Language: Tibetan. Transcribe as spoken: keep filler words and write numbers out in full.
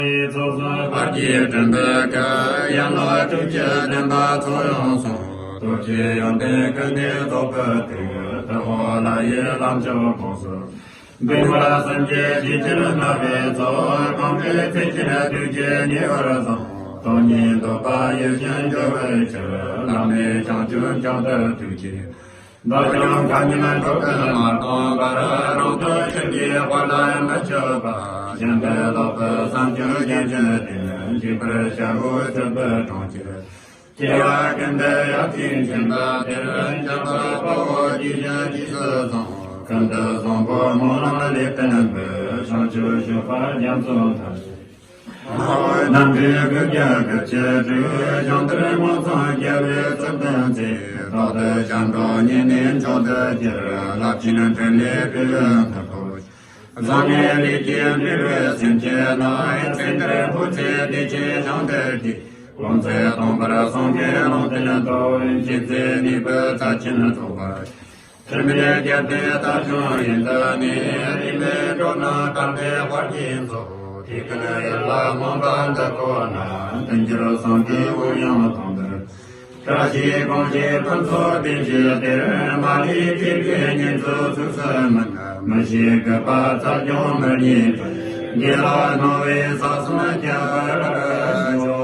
ཚོགས་གསུམ་བར་གྱི་དྲན་པའི་སྐུ། ཡན་ལག་དྲུག་ཅུ་བདེན་པ་ཚོགས་ཡོངས་སུ། རྡོ་རྗེ་ཡོན་ཏན་ཀུན་ལྡན་རྫོགས་པའི་མཐུས། ཐུབ་དབང་ལྷ་ཡི་ལམ་མཆོག་ཁོངས་སུ། འབུམ་པ་སངས་རྒྱས་ཞི་བྱེད་བསླབ་པའི་ཚོགས། གང་གི་ཚེ་ཕྱིན་ཐུགས་རྗེ་ཉེ་བར་བཟང་། སྟོང་ཉིད་རྟོགས་པ་ཡིད་བཞིན་འགྱུར་བའི་ཕྱིར། བླ་མེད་བྱང་ཆུབ་བྱང་དུ་ཐུགས་རྗེ། བདག་ཀྱང་མཁའ་མཉམ་འགྲོ་ཀུན་མ་སྟོངས་པར། རང་དོན་ཕྱིར་གྱི་དཔལ་ལ་མི་ལྕོགས་པ། གཞན་ཕན་བདག་པོས་བསམ་བྱུང་རྒྱན་ཅན་བསྟེན། འཇིགས་པར་བྱ་བའི་སྲིད་པའི་གྲོང་ཁྱེར། སྐྱེ་བ་ཀུན་ཏུ་ཡར་ཐོན་ཕྱིན་པ་དེར། འཇམ་དཔལ་དཔའ་བོས་ཇི་བཞིན་རྗེས་སུ་བཟུང་། ཀུན་ཏུ་བཟང་པོ་སྨོན་ལམ་ལེགས་ལྡན་པའི། བྱང་ཆུབ་སྤྱོད་པ་རྒྱ་མཚོ་ཐམས་ཅད། རྣམ་འདྲེན་དགུ་བརྒྱ་དགུ་བཅུ་དྲུག་བྱང་གཏེར་མངོན་སུམ་རྒྱལ་བའི་ཚུལ་སྟོན་མཛད། རྟག་ཏུ་སྤྱན་དྲངས་ཉེ་གནས་མཆོག་ཏུ་གྱུར། རླབས་ཆེན་འཕྲིན་ལས་སྤེལ་བའི་མཐུ་སྟོབས། བཟང་ངན་ལས་ཀྱིས་འབྲེལ་བའི་སེམས་ཅན་རྣམས། ཚེ་འདིར་འཕོ་ཚེ་བདེ་ཆེན་བྱང་དུ་སྐྱེ། ལོངས་སྤྱོད་སྟོང་པར་སངས་རྒྱས་ལུང་བསྟན་ཐོབ། མཁྱེན་བརྩེ་ནུས་པའི་རྩལ་ཆེན་ཐོབ་པར། ཐུན་མིན་རྒྱལ་པོའི་རྟ་ཁྱུང་ཡུལ་འདི་ནས། རིས་མེད་འགྲོ་རྣམས་དག་པའི་དཔལ་གྱིས་གཙོ། དེ་ཀུན་ཡིད་ལ་སྨོན་པ་འདི་བཀོད་ན། མཐུན་འགྱུར་སངས་རྒྱས་དབང་ཡང་དུང་ལྡིར། བཀྲ་ཤིས་གང་ཞིག་ཕུན་ཚོགས་བདེ་གཤེགས་དེར། མ་ལུས་ཐེག་པའི་བསྙེན་ཚུལ་ཚུགས་སུ་མིན། མི་ཤེས་གུས་པ་རྩལ་སྦྱོང་མི་བརྙས་པར། དགེ་ལ་གནང་བའི་ས་གསུམ་ཁྱབ་པར་ཤོག།